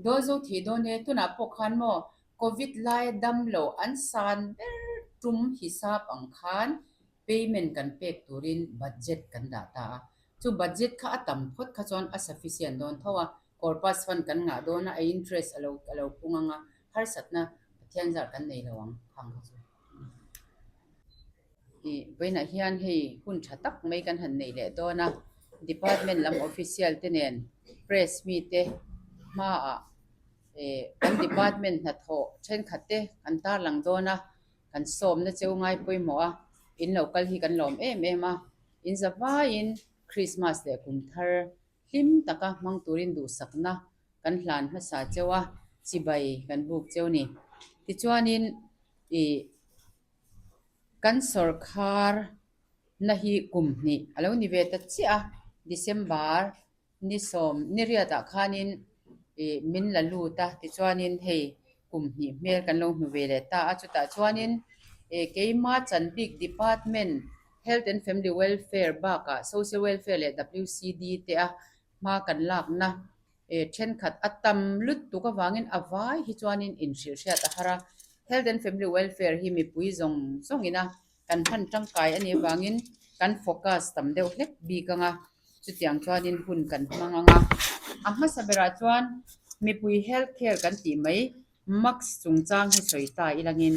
Dawl zo thei dawn e, tunah pawh khan maw Covid laia dam lo an san ber tum hisap ang khan payment kan pek turin budget kan dah ta a. Chu budget kha a tam phawt kha chuan a sufficient dawn tho a, corpus fund kan ngah dawn a, a interest a lo a lo pung ang a, harsatna Pathian zar kan nei lo ang khang kha chu. Ih vawiinah hian hei hun tha tak mai kan han nei leh dawn a, department lam official te nen press mite hmaah eh kan department hnathawh thenkhat te an tarlang dawn a, kan sawmna cheu ngai pawimawh a, in lo kal hi kan lawm em em a, in za vaiin Christmas leh kum thar hlim taka hmang turin duhsakna kan hlan hmasa cheu a, chibai kan buk cheu ni. Tichuanin ih kan sawrkhar na hi kum hnih a lo ni ve ta chiah a, December Ni sawm ni riatah khanin ih min la lut a, tichuanin hei kum hnih hmel kan lo hmu ve leh ta a, chutah chuanin ih keima chan bik department Health and Family Welfare bakah Social Welfare leh WCD te a hma kan lakna ih thenkhat a tam lut tuk avangin a vai hi chuanin inhrilhhriat a har a, Health and Family Welfare hi mipui zawng zawngin a kan hman tangkai a nih avangin kan focus tam deuh hlek bik ang a, chutiang chuanin hun kan hmang ang a. A hmasa berah chuan mipui health care kan tih mai mask chungchang hi sawi ta ilangin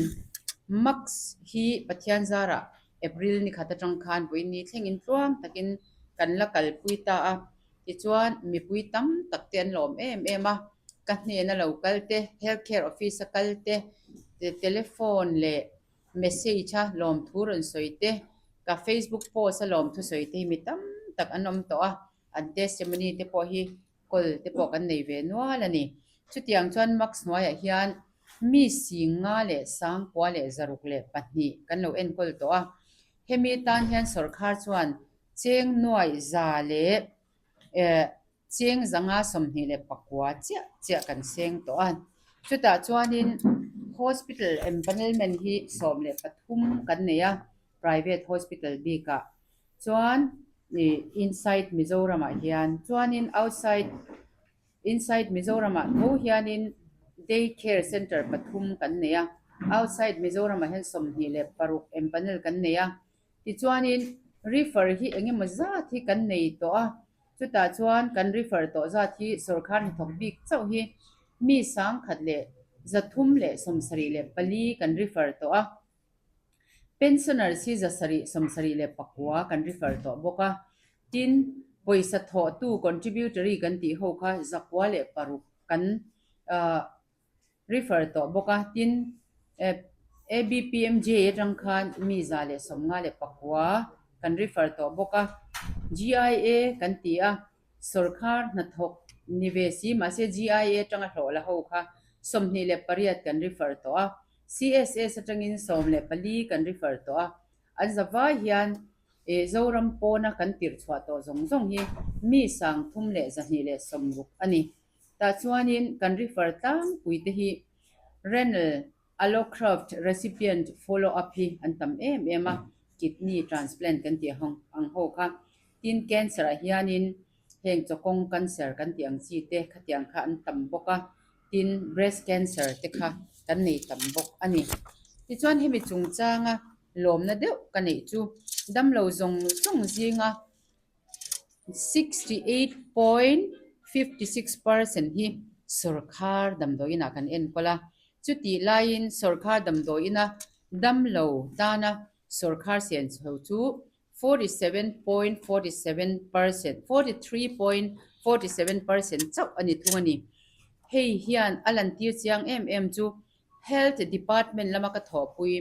mask hi Pathian zarah April ni khat atang khan vawiin ni thlengin tluang takin kan la kalpui ta a, tichuan mipui tam tak te an lawm em em a, ka hnena lo kal te, health care office a kal te, telephone leh Message a lawmthu rawn sawi te, ka Facebook post a lawmthu sawi te hi mi tam tak an awm tawh a, an testimony te pawh hi call te pawh kan nei ve nual a ni. Chutiang chuan mask hnuaiah hian mi singa leh sangkua leh zaruk leh pahnih kan lo enkawl tawh a, hemi tan hian sawrkhar chuan cheng nuaih za leh eh Cheng zanga 24 chiah chiah kan seng tawh a. Chutah chuanin hospital empanelment hi 13 kan nei a, private hospital bikah chuan ih inside Mizoramah hian chuanin outside inside Mizoramah tho hianin day care centre pathum kan nei a, outside Mizoramah hian 26 empanel kan nei a. Tichuanin refer hi eng emaw zat hi kan nei tawh a, chutah chuan kan refer tawh zat hi sawrkhar hnathawk bik chauh hi mi 1134 kan refer tawh a, pensioners hi 779 kan refer tawh bawk a, tin pawisa thawhtu contributory kan tih ho kha 906 kan ah Refer tawh bawk a, tin ABPMJ atang khan mi 159 kan refer tawh bawk a, GIA kan ti a, sawrkhar hnathawk ni ve si mahse GIA atanga hlawh la ho kha 28 kan refer tawh a, CSS atangin 14 kan refer tawh a, an zavai hian Zoram pawna kan tirh chhuah tawh zawng zawng hi mi 3260 a ni. Tah chuanin kan refer tlangpui te hi Renal Allograft Recipient Follow Up hi an tam em em a, kidney transplant kan tih ang ho kha. Tin, cancer ah hianin heng chawkawng cancer kan tih ang chi te khatiang kha an tam bawk a, tin breast cancer te kha kan nei tam bawk a ni. Tichuan hemi chungchanga lawmna deuh ka neih chu damlo zawng zawng zinga 68.56 percent hi sawrkhar damdawiinah kan enkawl a, chutih laiin sawrkhar damdawiina damlo tana sawrkhar sian chho chu 47.47 percent, 43.47 percent chauh a ni thung a ni. Hei hian a lantir chiang em em chu Health Department lama ka thawhpui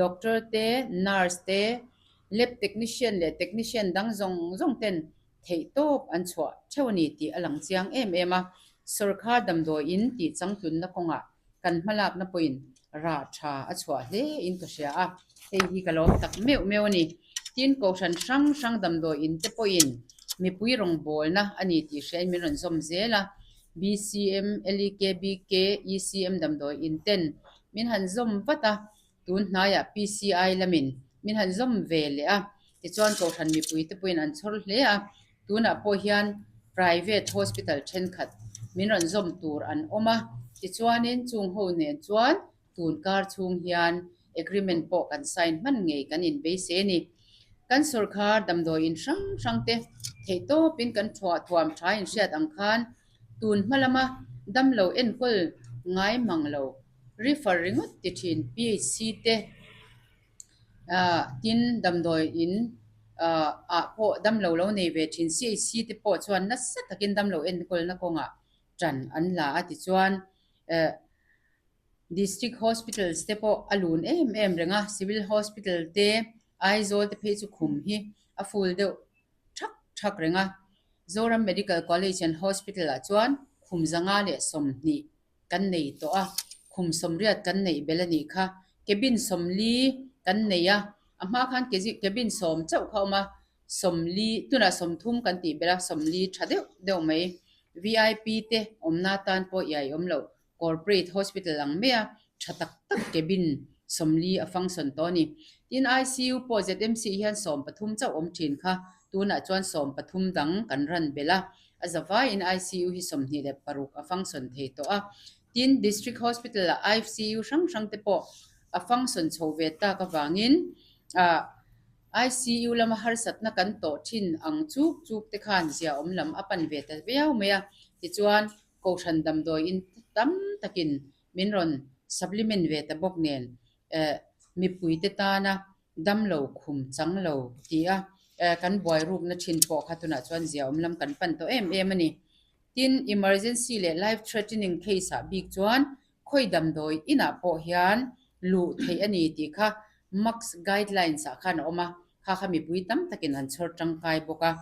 Doctor te, Nurse te, Lab Technician leh Technician dang zawng zawng ten theihtawp an chhuah theuh a ni tih a lang chiang em em a. Sawrkhar damdawiin tih changtlunna kawngah kan hmalakna pawhin rah tha a chhuah hle in ka hria a, hei hi ka lawm tak meuh meuh a ni. Tin, Kohhran hrang hrang damdawiin te pawhin mipui rawngbawlna a ni tih hriain min rawn zawm zel a. BCM, LEKBK, ECM damdawi in ten min han zawm vat a, tun hnaiah PCI lamin min han zawm ve leh a, tichuan Kohhran mipui te pawhin an chhawr hle a, tunah pawh hian private hospital thenkhat min rawn zawm tur an awm a, tichuanin chung ho nen chuan tun kar chhung hian agreement pawh kan sign hman ngei kan inbeise a ni. Kan sawrkhar damdawi in hrang hrang te theihtawpin kan thuah thuam tha inhriat ang khan tun hma lama damlo enkawl ngai mang lo refer ringawt ti thin PHC te tin damdawi in ah pawh damlo lo nei ve thin CHC te pawh chuan nasa takin damlo enkawlna kawngah tan an la a tichuan District Hospitals te pawh a lun em em reng a, Civil Hospital te, Aizawl te phei chu khum hi a full deuh thak thak reng a. Zoram Medical College and Hospital ah chuan khum 120 kan nei tawh a, khum 80 kan neih belh a nih kha. Cabin 40 kan nei a, a hma khan cabin 10 chauh kha a awm a, 40 tunah 30 kan tih belh a, 40 tha deuh deuh mai. VIP te awmna tan pawh iai awm loh. Corporate Hospital ang mai a, tha tak tak cabin 40 a function tawh a ni. Tin, ICU pawh ZMC hian 13 chauh awm thin kha, tunah chuan 13 dang kan ran belh a, a zavaiin ICU hi 26 a function thei tawh a. Tin, District Hospital ah ICU hrang hrang te pawh a function chho ve tak avangin ah ICU lama harsatna kan tawh thin ang chuk chuk te khan ziaawm lam a pan ve ta viau mai a, tichuan Kohhran damdawi in tam takin min rawn supplement ve ta bawk nen eh mipuite tana damlo khum chang lo ti a eh kan buai rukna thin pawh kha tunah chuan ziaawm lam kan pan tawh em em a ni. Tin, emergency leh life threatening case ah bik chuan khawi damdawi inah pawh hian luh theih a ni tih kha MACS guidelines ah khan a awm a, kha kha mipui tam takin an chhawr tangkai bawk a.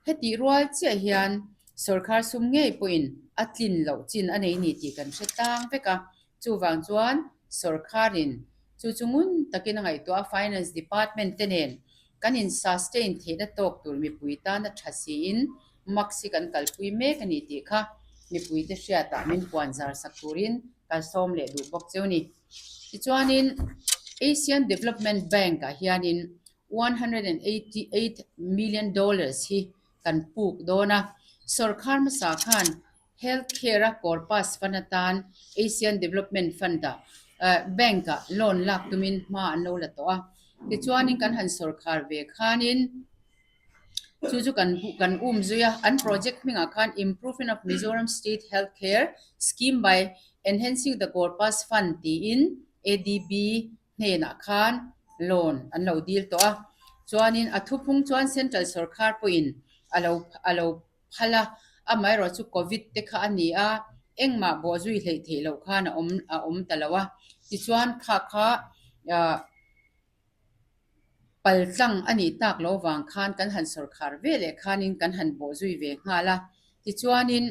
Hetih rual chiah hian sawrkhar sum ngei pawhin a tlin loh chin a nei ni tih kan hre tlang vek a. Chuvang chuan sawrkharin chu chu ngun takin a ngaihtuah a, Finance Department te nen kan in sustain theihna tawk tur mipui tana tha siin max hi kan kalpui mek a ni tih kha mipuite hriatah min puan zar sak turin kan sawm leh duh bawk cheu ni. Tichuanin Asian Development Bank ah hianin $188 million hi kan puk dawn a. Sawrkhar hmasa khan Health Care-a Corpus Fund atan Asian Development Fund-ah Bank-ah loan lak tumin hma an lo la tawh a. Tichuanin kan han sawrkhar ve khanin chu chu kan kan um zui a. An project hmingah khan Improvement of Mizoram State Health Care Scheme by Enhancing the Corpus Fund tiin ADB hnenah khan loan an lo dil tawh a, chuanin a thuphung chuan central sawrkhar pawhin a lo a lo phal a, amaherawh chu covid te kha a ni a, engmah bawh zui hleih theih loh khan a awm a awm ta lo a, tichuan kha kha ah paltlang a nih tak loh vang khan kan han sawrkhar ve leh khanin kan han bawh zui ve nghal a, tichuanin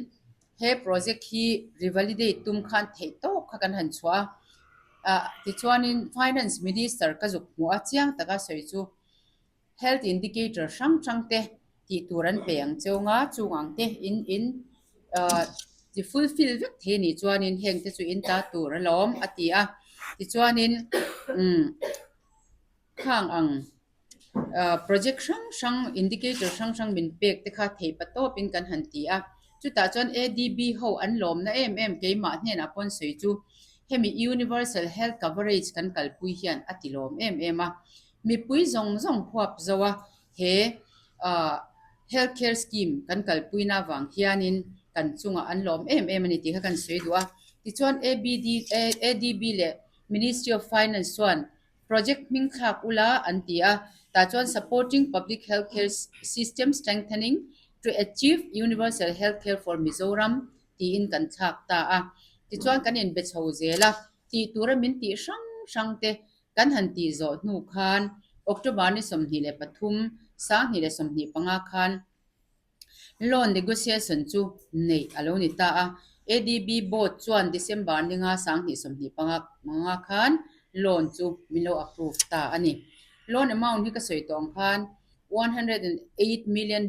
He project hi revalidate tum khan theih tawk kha kan han chhuah a, ah tichuanin Finance Minister ka zuk hmuh a chiang taka sawi chu Health Indicator hrang hrang te tih tur an pe ang cheu nga chung ang te in in ah ti fulfill vek thei anih chuanin heng te chu in ta tur alawm a ti a, tichuanin umm khang ang. Project hrang hrang, indicator hrang hrang min pek te kha theih pa tawpin kan han ti a. Chutah chuan ADB ho an lawmna em em keimah hnenah pawn sawi chu hemi Universal Health Coverage kan kalpui hian a ti lawm em em a. Mipui zawng zawng huap zo a he Health Care Scheme kan kalpuina avang hianin kan chungah an lawm em em a ni tih kha kan sawi duh a. Tichuan ABD ADB leh Ministry of Finance chuan Project hming thlak ula an ti a, tah chuan Supporting Public Health Care System Strengthening to Achieve Universal Health Care for Mizoram tiin kan thlak ta a. Tichuan kan inbe chho zel a, tih tura min tih hrang hrang te kan han tih zawh hnu khan October ni 23, 2025 khan Loan negotiation chu neih a lo ni ta a, ADB Board chuan December ninga 2025 khan loan chu min lo approve ta a ni. Loan amount hi ka sawi tawh ang khan $108 million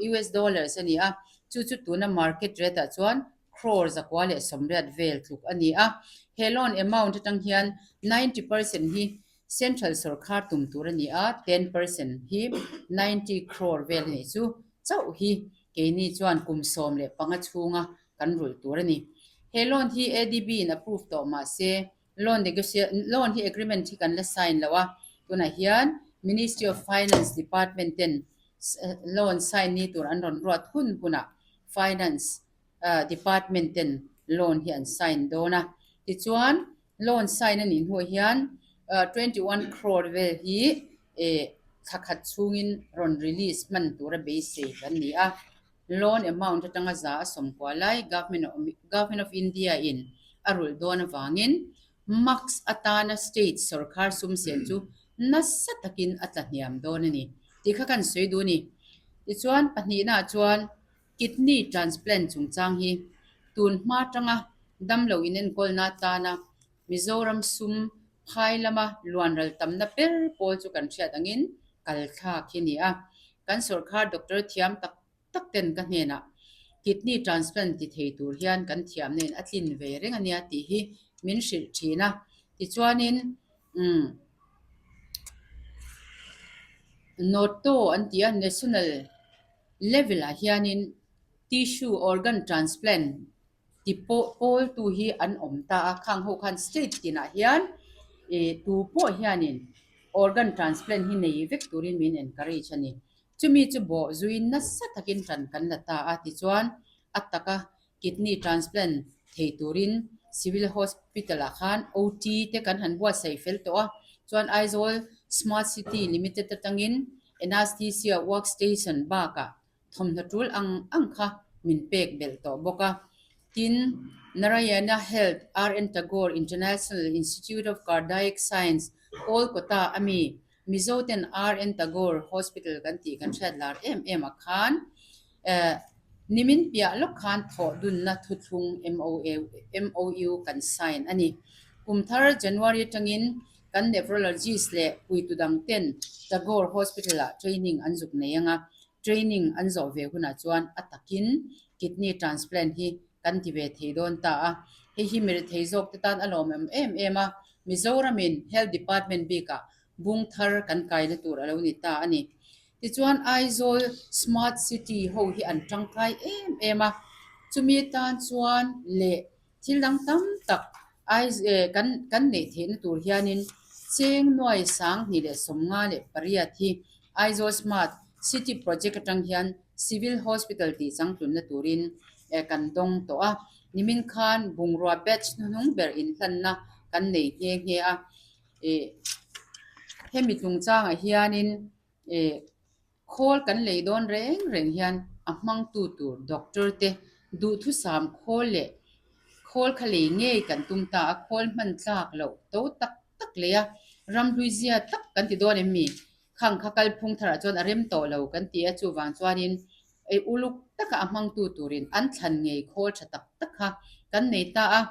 US dollars a ni a, chu chu tuna market rate ah chuan crore 180 vel tluk a ni a. He loan amount atang hian 90% hi Central sawrkhar tum tur a ni a, 10% hi 90 crore vel a nih chu chauh hi keini chuan kum 15 chhunga kan rulh tur a ni. He loan hi ADB in approve tawh mah se loan loan hi agreement hi kan la sign lo a, tunah hian Ministry of Finance Department ten loan sign ni tur an rawn ruat hun hunah Finance Department ten loan hi an sign dawn a. Tichuan loan sign a nih hnuah hian 21 crore vel hi thla khat chhungin rawn release hman tura beisei kan ni a. Loan amount atanga za a sawmkua lai Government of India in a rulh dawn avangin Max atana state sawrkhar sum sen chu nasa takin a tla hniam dawn a ni tih kha kan sawi duh a ni. Tichuan pahnihnaah chuan kidney transplant chungchang hi tun hma atanga damlo inenkawlna atana Mizoram sum phai lama luanral tamna ber pawl chu kan hriat angin kal thlak hi a ni a. Kan sawrkhar doctor thiam tak tak ten ka hnenah kidney transplant ti thei tur hian kan thiamna in a tlin ve reng a nia tih hi min hrilh thin a. Tichuanin umm Noto an ti a, national level ah hianin tissue organ transplant ti pawh pawltu hi an awm ta a, khang ho khan state tinah hian ih tu pawh hianin organ transplant hi nei vek turin min encourage a ni. Chumi chu bawh zuiin nasa takin tan kan la ta a, tichuan a taka kidney transplant thei turin civil hospital ah khan OT te kan han buatsaih fel tawh a, chuan Aizawl Smart City Limited atangin Anaesthesia workstation bakah thawmhnaw tul ang ang kha min pek belh tawh bawk a. Tin, Narayana Health RN Tagore International Institute of Cardiac Science, Kolkata a mi Mizo ten RN Tagore Hospital kan tih kan hriat lar em em ah khan eh nimin piah lawk khan thawh dunna thuthlung MOU kan sign a ni. Kum thar January atangin kan nephrologist leh puitu dang ten Tagore Hospital ah training an zuk nei ang a, training an zawh ve hunah chuan a takin kidney transplant hi kan ti ve thei dawn ta a. Hei hi mi rethei zawk te tan a lawmawm em em a, Mizoramin Health Department bikah bung thar kan kaina tur a lo ni ta a ni. Tichuan Aizawl Smart City ho hi an tangkai em em a, chumi tan chuan leh Thil dang tam tak kan kan neih theihna tur hianin cheng nuai sang hnih leh 58 hi Aizawl Smart City Project atang hian Civil Hospital tih changtlunna turin kan dawng tawh a. Nimin khan bungrua batch hnuhnung ber inhlanna kan nei nghe nghe a. Hemi chungchangah hianin Khawl kan lei dawn reng reng hian a hmangtu tur doctor te duhthusam khawl leh khawl kha lei ngei kan tum ta a, khawl hman tlak loh to tak tak lei a, ramhlui zia tak kan ti dawn em mi? Khang kha kalphung tharah chuan a rem tawh lo kan ti a, chuvang chuanin ei uluk taka a hmangtu turin an thlan ngei khawl tha tak tak kha kan nei ta a.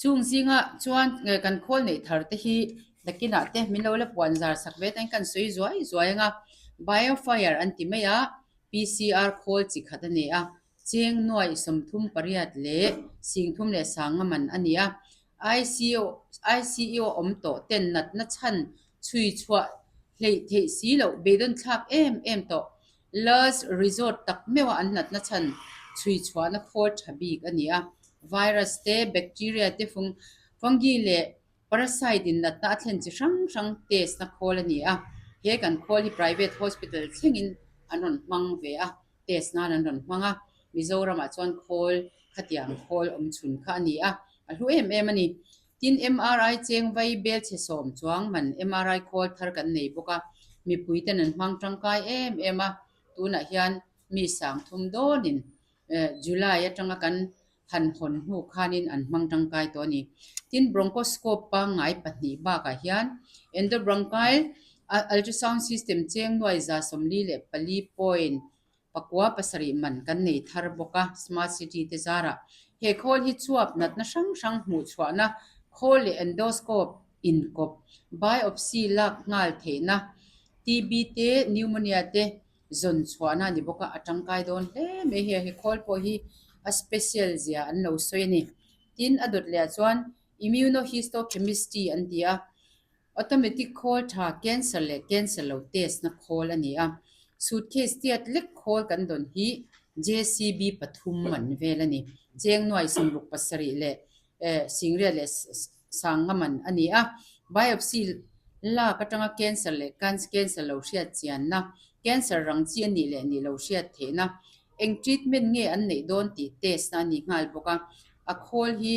Chung zinga chuan kan khawl neih thar te hi nakinah te min lo la puan zar sak ve tain kan sawi zuai zuai ang a, biofire an ti mai a, PCR khawl chi khat a ni a, cheng nuai 38 leh 30 leh sanga man a ni a, ICU awm tawh ten natna chhan chhui chhuah hleih theih si loh beidawn thlak em em tawh. Last resort tak meuha an natna chhan chhui chhuahna khawl tha bik a ni a. Virus te, bacteria te, fungi leh parasite in natna a thlen chi hrang hrang test na khawl a ni a. He kan khawl hi private hospital thlengin an rawn hmang ve a, test nan an rawn hmang a. Mizoramah chuan khawl khatiang khawl awm chhun kha a ni a, a hlu em em a ni. Tin, MRI cheng vai bel chhe sawm chuang man MRI khawl thar kan nei bawk a, mipui ten an hmang tangkai em em a, tunah hian mi 3000 dawnin July atanga kan han hawn hnu khanin an hmang tangkai tawh a ni. Tin, bronchoscope pangngai pahnih bakah hian endobronchial ultrasound system cheng nuai 144 point 7 man kan nei thar bawk a, Smart City te zarah he khawl hi chuap natna hrang hrang hmuh chhuahna khawl leh endoscope inkawp, biopsy lak nghal theihna, TB te, pneumonia te zawn chhuahna a ni bawk a, a tangkai dawn hle mai hei he khawl pawh hi a special zia an lo sawi a ni. Tin, a dawt leh ah chuan immunohistochemistry an ti a. Automatic khawl tha cancer leh cancer lo test na khawl a ni a, suitcase tiat lek khawl kan dawn hi JCB pathum man vel a ni. Cheng nuai sawmruk pasarih leh singriat leh sanga man a ni a. Biopsy lak atanga cancer leh cancer lo hriat chianna, cancer rang chi a nih leh nih lo hriat theihna, eng treatment nge an neih dawn tih test na a ni nghal bawk a. A khawl hi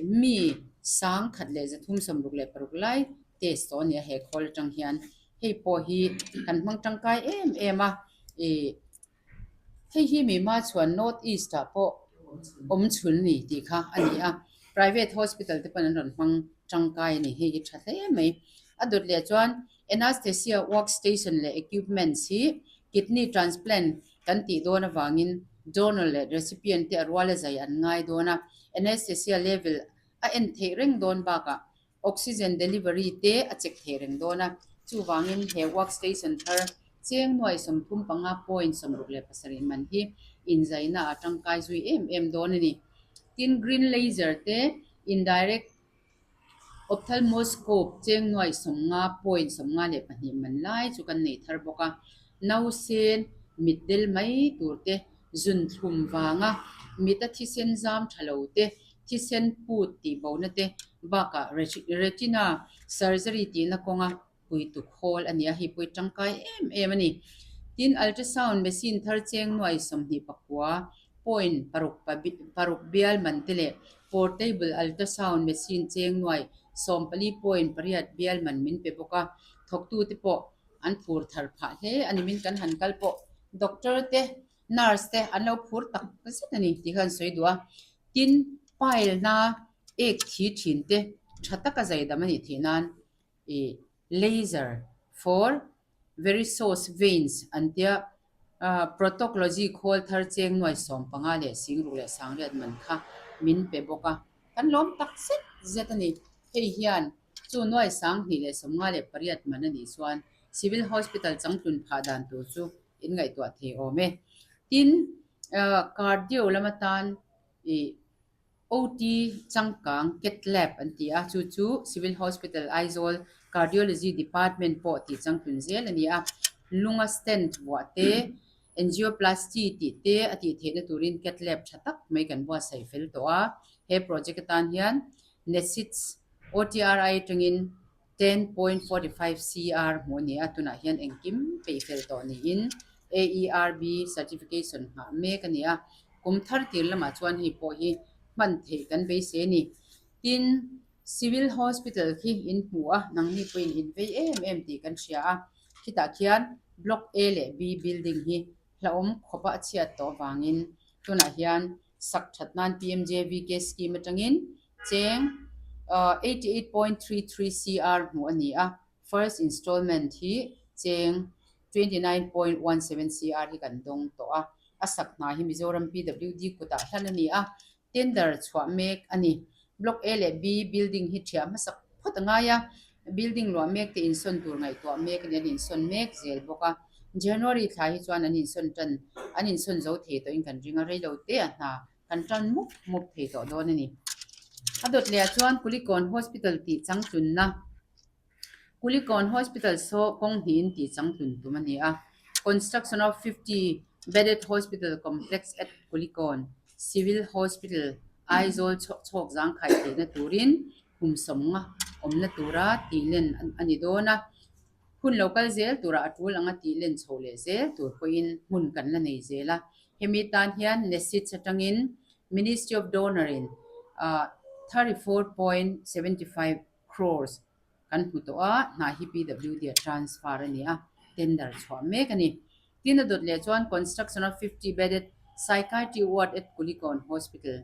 mi sangkhat leh zathum 66 lai test tawh a ni a he khawl atang hian. Hei pawh hi kan hmang tangkai em em a, ih hei hi mima chuan North East ah pawh awm chhun ni tih kha a ni a, private hospital te pawn an rawn hmang tangkai a ni, hei hi tha hle mai. A dawt leh chuan Anaesthesia work station leh equipments hi kidney transplant kan tih dawn avangin donor leh recipient te a rual a zai an ngai dawn a, anaesthesia level a en theih reng dawn bakah Oxygen delivery te a check thei reng dawn a, chuvangin he work station thar cheng nuai 35.67 man hi inzaina a tangkai zui em em dawn a ni. Tin, green laser te indirect ophthalmoscope cheng nuai 50.54 man lai chu kan nei thar bawk a, nausen mitdel mai tur te zun thlum vanga mit a thisen zam tha lo te Thisen put tih bona te bakah retina surgery tihna kawnga puitu khawl a ni a, hei pawh hi tangkai em em a ni. Tin, ultrasound machine thar cheng nuai 29 point paruk paruk bial man te leh portable ultrasound machine cheng nuai 14 point pariat bial man min pe bawk a, thawktute pawh an phur thar phah hle a ni. Min kan han kal pawh doctor te Nurse te an lo phur tak zet a ni tih kha an sawi duh a, tin pile na ek thi thin te tha taka zaidam a nih theih nan ih laser for varicose veins an tia ah protocology khawl thar cheng nuai 15 leh singruk leh sangriat man kha min pe bawk a, kan lawm tak zet zet a ni. Hei hian chu nuai 2058 man a nih chuan Civil Hospital changtlun phah dan tur chu in ngaihtuah thei awm e. Tin, cardio lam atan ih OT changkang cath lab an ti a, chu chu Civil Hospital Aizawl Cardiology Department pawh tih changtlun zel a ni a. Lunga stent vuah te, angioplasty tih te a tih theihna turin cath lab tha tak mai kan buatsaih fel tawh a. He project atan hian NESIDS OTRI atangin 10.45 CR hmuh a ni a, tunah hian engkim peih fel tawh niin AERB certification nghah mek a ni a, kum thar tir lamah chuan hei pawh hi hman theih kan beisei a ni. Tin, Civil Hospital khi in hmu a, nangni pawhin in vei em em tih kan hria a, khitah khian Block A leh B building hi hlauhawm khawpa a chhiat tawh avangin tunah hian sak that nan PMJVK scheme atangin cheng 88.33 cr hmuh a ni a, first installment hi cheng 29.17 cr hi kan dawng tawh a, a sak hna hi Mizoram PWD kutah hlan a ni a, tender chhuah mek a ni. Block A leh B building hi thiah hmasak phawt a ngai a, building luah mek te insawn tur ngaihtuah mek a ni, an insawn mek zel bawk a. January thla hi chuan an insawn tan, an insawn zo thei tawhin kan ring a, reilo te a hna kan tan mup mup thei tawh dawn a ni. A dawt leh ah chuan Kulikawn Hospital tih changtlunna Kulikawn Hospital saw kawng hnihin tih changtlun tum a ni a, Construction of 50 Bedded Hospital Complex at Kulikawn Civil Hospital, Aizawl chhawk zangkhai theihna turin kum sawmnga awmna tura tihlen a ni dawn a, hun lo kal zel turah a tul anga tihlen chho leh zel tur pawhin hmun kan la nei zel a. Hemi tan hian NESIDS atangin Ministry of Donor in 34.75 crores kan hmu tawh a, hna hi PWD a transfer a ni a, tender chhuah mek a ni. Tin a dawt leh chuan construction of 50 bedded psychiatry ward at Kulikawn Hospital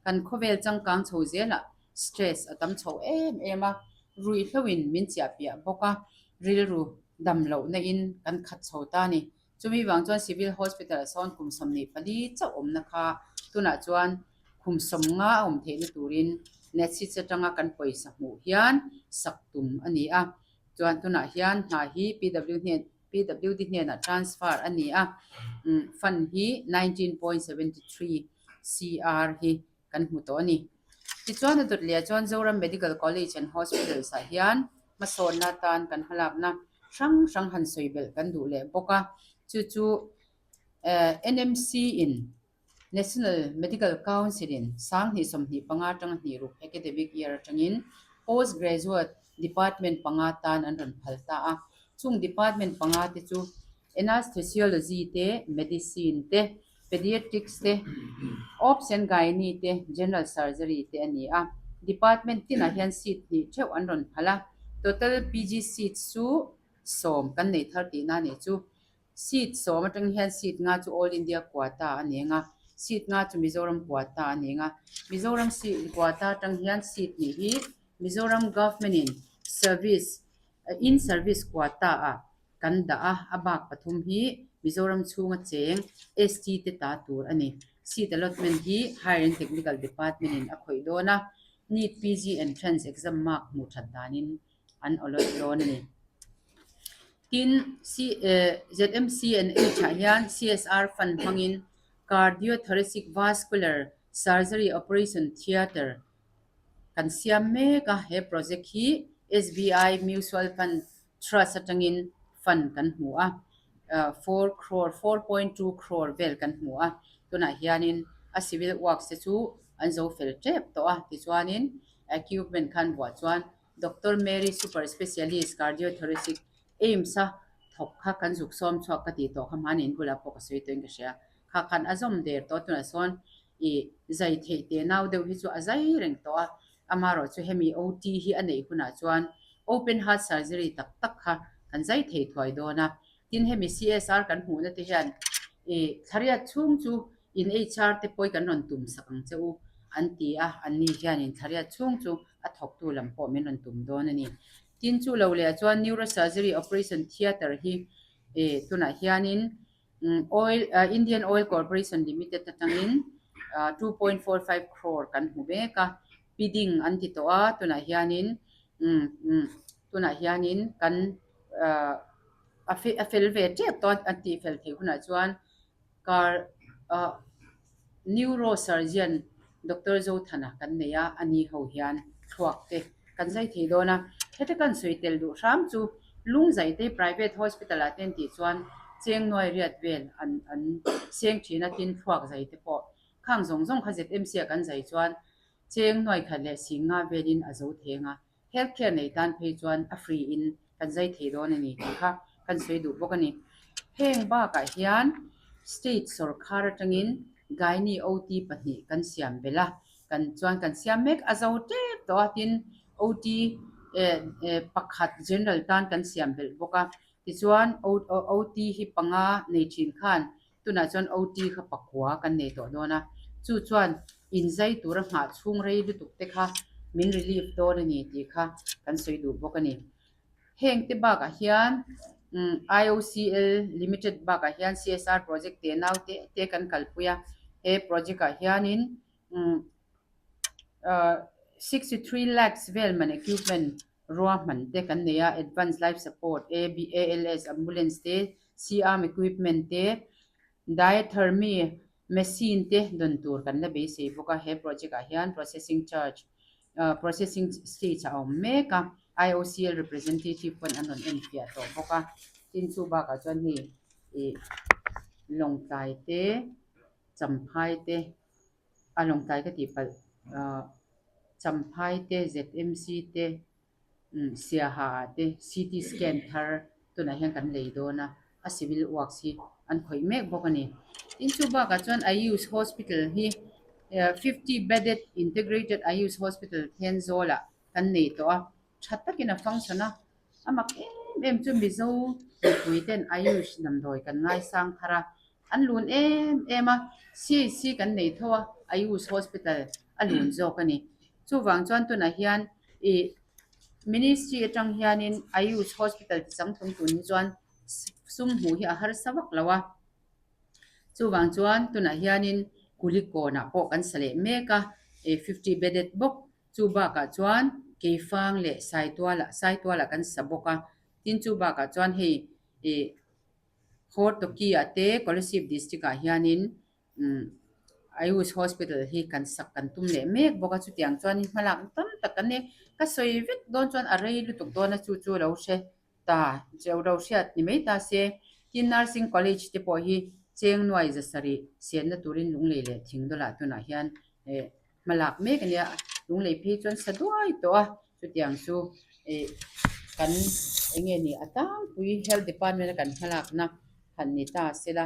kan khawvel changkang chho zelah stress a tam chho em em a, ruihhloin min chiah piah bawk a, rilru dam lohna in kan khat chho ta a ni. Chumi vang chuan Civil Hospital ah sawn kum 24 chauh awmna kha tunah chuan kum 50 a awm theihna turin NETSIDS atanga kan pawisa hmuh hian sak tum a ni a. Chuan tunah hian hna hi PW hnen PWD hnenah transfer a ni a, fund hi 19.73 CR hi kan hmu tawh a ni. Tichuan a dawt leh ah chuan Zoram Medical College and Hospitals ah hian hmasawnna atan kan hmalakna hrang hrang han sawi belh kan duh leh bawk a, chu chu. NMC in National Medical Council in 2025 atanga hnih ruk academic year atangin Post Graduate Department panga tan an rawn phal ta a. Chung department panga te chu Anesthesiology te, Medicine te, Pediatrics te, Obs and Gynae te, General Surgery te a ni a. Department tinah hian seat hnih theuh an rawn phal a. Total PG seats chu 10 kan nei thar tihna a nih chu. Seat 10 atang hian seat nga chu All India quota a ni ang a, seat nga chu Mizoram quota a ni ang a. Mizoram seat quota atang hian seat hnih hi Mizoram Government in service in service quota ah kan dah a, a bak pathum hi Mizoram chhunga cheng ST te ta tur a ni. Seat allotment hi Higher and Technical Department in a khawih dawn a, NEET PG entrance exam mark hmuh that danin an allot dawn a ni. Tin, ZMC and H ah hian CSR fund hmangin Cardiothoracic Vascular Surgery Operation Theatre kan siam mek a, he project hi SBI Mutual Fund Trust atangin fund kan hmu a, 4 crore, 4.2 crore vel kan hmu a, tunah hianin a civil works te chu an zo fel tep tawh a, tichuanin equipment khan buah chuan Doctor Mary Super Specialist Cardiothoracic AIIMS a thawk kha kan zuk sawm chhuak ka tih tawh kha hmani in bulah pawh ka sawi tawhin ka hria. Kha khan a zawm der tawh tunah sawn i zai theih teh nau deuh hi chu a zai reng tawh a, amaherawh chu hemi OT hi a neih hunah chuan open heart surgery tak tak kha kan zai thei thuai dawn a. Tin hemi CSR kan hmuhna te hian i thlariat chhung chu in HR te pawi kan rawn tum sak ang che u an ti a, anni hianin thlariat chhung chu a thawktu lam pawh min rawn tum dawn a ni. Tin chu lo leh ah chuan Neurosurgery Operation Theatre hi tunah hianin Oil Indian Oil Corporation Limited atangin 2.45 crore kan hmu mek a, bidding an ti tawh a, tunah hianin tunah hianin kan a fel ve tep tawh a, an tih fel theih hunah chuan Car ah Neurosurgeon Doctor Zothana kan nei a, ani ho hian thluak te kan zai thei dawn a. Heta kan sawi tel duh hram chu Lungzai te private hospital ah te an tih chuan cheng nuai riat vel an an seng thin a, tin thluak zai te pawh khang zawng zawng kha ZMC ah kan zai chuan cheng nuai khat leh sing nga velin a zo theng a. Health care nei tan phei chuan a free in kan zai thei dawn a ni tih kha kan sawi duh bawk a ni. Heng bakah hian state sawrkhar atangin Gynae OT pahnih kan siam belh a, kan chuan kan siam mek a zo tep tawh a, tin OT pakhat general tan kan siam belh bawk a, tichuan OT hi panga nei thin khan Tunah chuan OT kha pakua kan nei tawh dawn a, chu chuan inzai tura nghah chhung rei lutuk te kha min relief dawn a ni tih kha kan sawi duh bawk a ni. Heng te bakah hian IOCL Limited bakah hian CSR project te nau te te kan kalpui a, he project ah hianin 63 lakhs vel man equipment ruahman te kan nei a, Advance Life Support, ALS, Ambulance te, C-arm equipment te, diathermy machine te dawn tur kan la beisei bawk a, he project ah hian processing charge processing stage ah a awm mek a, IOCL representative pawn an rawn enfiah tawh bawk a, tin chu bakah chuan hei ih Lawngtlai te Champhai te a Lawngtlai ka tih palh ahh Champhai te ZMC te umm Siaha ah te CT scan thar tunah hian kan lei dawn a a civil works hi an khawih mek bawk a ni. Tin chu bakah chuan Ayush Hospital hi 50 bedded integrated Ayush Hospital Thenzawl ah kan nei tawh a tha takin a function a a mak em em chu Mizo mipui ten Ayush damdawi kan ngaisang thar a An lun em em a, CHC kan nei tho a, Ayush Hospital a lun zawk a ni. Chuvang chuan tunah hian ih Ministry atang hianin Ayush Hospital ti changtlung tun hi chuan sum hmuh hi a harsa vak lo a. Chuvang chuan tunah hianin Kulikawnah pawh kan sa leh mek a, ih 50 bedded bawk. Chu bakah chuan Keifang leh Saitualah Saitualah kan sa bawk a. Tin chu bakah chuan hei ih Hortoki-ah te Kolasib District-ah hianin Ayush Hospital hi kan sak kan tum leh mek bawk a, chutiang chuanin hmalakna tam tak kan nei. Ka sawi vek dawn chuan a rei lutuk dawn a, chu chu lo hre ta, lo hriat ni mai ta se. Tin Nursing College te pawh hi Cheng nuai zasarih sianna turin lunglei leh thing dawlah tunah hian eh hma lak mek a nia. Lunglei phei chuan sa duai tawh a, chutiang chu ih kan eng nge ni a tlangpui health department a kan hma lakna han ni ta sela.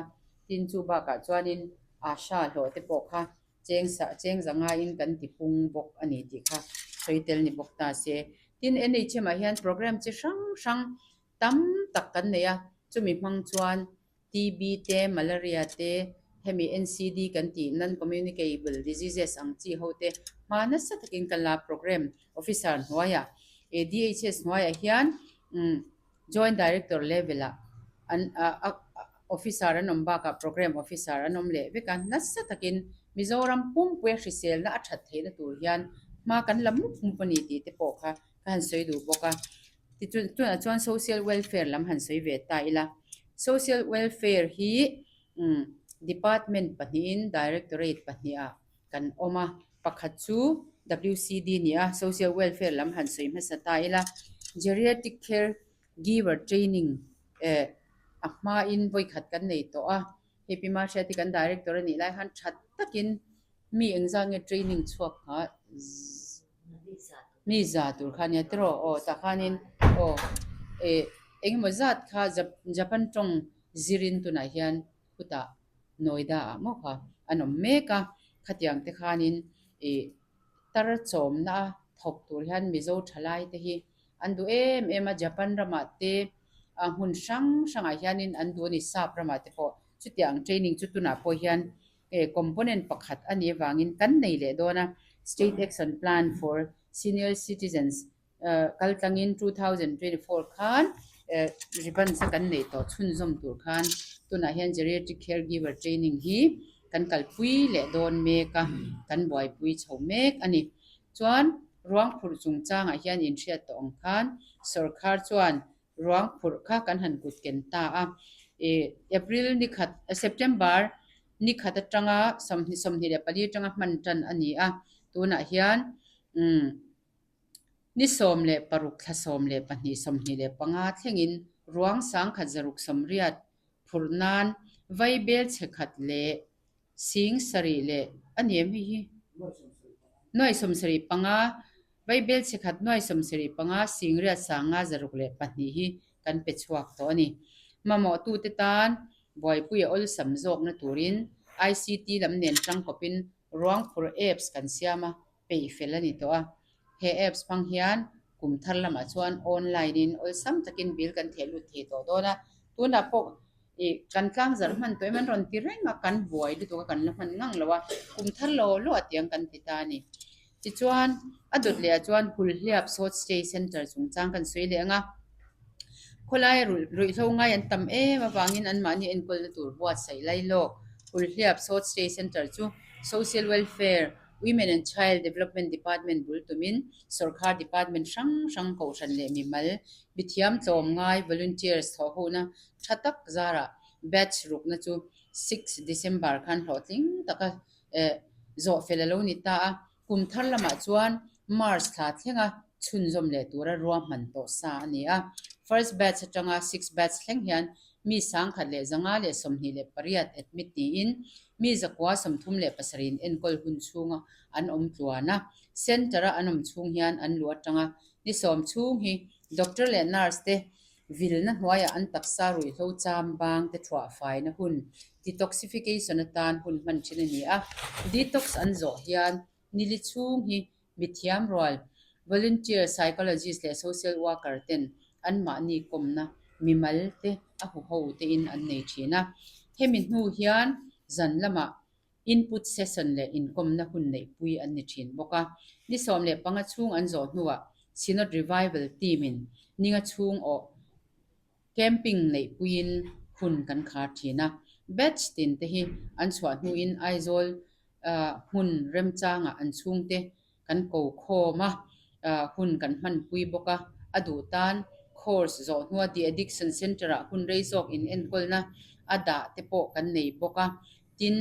Tin chu bakah chuanin Asha hlawh te pawh kha cheng sa cheng za ngaiin kan ti pung bawk a ni tih kha sawi tel ni bawk ta se. Tin NHM ah hian program chi hrang hrang tam tak kan nei a, chumi hmang chuan TB te, Malaria te, hemi NCD kan tih Non-Communicable Diseases ang chi ho te hma nasa takin kan la Program Officer hnuaiah DHS hnuaiah hian Joint Director level ah an Officer an awm bakah Program Officer an awm leh vek a, nasa takin Mizoram pumpuia hriselna a that theihna tur hian hma kan la mup mup a ni tih te pawh kha ka han sawi duh bawk a. Tichuan tunah chuan Social Welfare lam han sawi ve ta ila. Social Welfare hi Department pahnihin Directorate pahniha kan awm a, pakhat chu WCD ni a, Social Welfare lam han sawi hmasa ta ila. Geriatric Care Giver Training eh a hmain vawikhat kan nei tawh a, hei Pi Mahriati kan Director a nih lai khan that takin mi engzat nge training chhuak kha Mi za tur kha nia tiraw aw tah khanin aw eh engemaw zat kha Japan tawng zirin tunah hian khutah Noida ah maw kha an awm mek a, khatiang te khanin ih tar chawmna a thawk tur hian Mizo thalai te hi an duh em em a, Japan ramah te a hmun hrang hrangah hianin an duh a ni sap ramah te pawh chutiang training chu tunah pawh hian He component pakhat a nih avangin kan nei leh dawn a, State Action Plan for Senior Citizens kaltlangin 2024 khan ribbons a kan neih tawh chhunzawm tur khan tunah hian Geriatric Caregiver Training hi kan kalpui leh dawn mek a, kan buaipui chho mek a ni. Chuan ruang phurh chungchangah hian inhriat tawh ang khan sawrkhar chuan Ruang phurh kha kan han kut ken ta a. Ih April ni khat, September ni khat atanga 24 atanga hman tan a ni a. Tunah hian umm ni 16 thla 12 25 thlengin ruang sangkhat zaruk sawmriat phurh nan vaibel chhe khat leh Sing sarih leh a ni em hei hi? Nuai 75, Vaibel chhekhat nuai 75, sing riat sanga zaruk leh pahnih hi kan pe chhuak tawh a ni. Mamawhtute tan buaipui a awlsam zawkna turin ICT lam nen tangkawpin ruangphur apps kan siam a, peih fel a ni tawh a. He apps hmang hian kum thar lamah chuan online in awlsam takin bill kan theh lut thei tawh dawn a. Tunah pawh ih kan tlang zarh hman tawh em an rawn ti reng a, kan buai lutuk a kan la hman ngang lo a, kum thar lo lo a tiang kan ti ta a ni. Tichuan a dawt leh ah chuan Hulhliap Short Stay Centre chungchang kan sawi leh ang a. Khawlai ruihhlo ngai an tam em avangin anmahni enkawlna tur buatsaih lai lawk Hulhliap Short Stay Centre chu Social Welfare Women and Child Development Department bul tumin sawrkhar department hrang hrang kohhran leh mimal mithiam tlawmngai volunteers thawhhona tha tak zarah batch rukna chu six December khan hlawhtling taka zawh fel a lo ni ta a, kum thar lamah chuan March thla thlenga chhunzawm leh tura ruahman tawh sa a ni a. First batch atanga sixth batch thleng hian mi 1128 admit niin mi 137 in enkawl hun chhunga an awm tluan a. Centre-a an awm chhung hian an luh atanga ni sawm chhung hi doctor leh nurse te vilna hnuaiah an taksa ruihhlo cham bang te thuah faina hun detoxification atan hun hman thin a ni a. Detox an zawh hian nili chhung hi Mithiam rual, volunteer psychologist leh social worker ten anmahni kawmna mimal te a huho tein an nei thin a. Hemi hnu hian zan lamah input session leh inkawmna hun neihpui an ni thin bawk a. Ni 15 chhung an zawh hnuah Synod Revival team in ninga chhung awh Camping neihpuiin hun kan khar thin a, batch tin te hi an chhuah hnuin Aizawl hmun remchangah an chhungte kan ko khawm a, hun kan hmanpui bawk a, a duh tan course zawh hnua de addiction centre ah hun rei zawk in enkawlna a dah te pawh kan nei bawk a, tin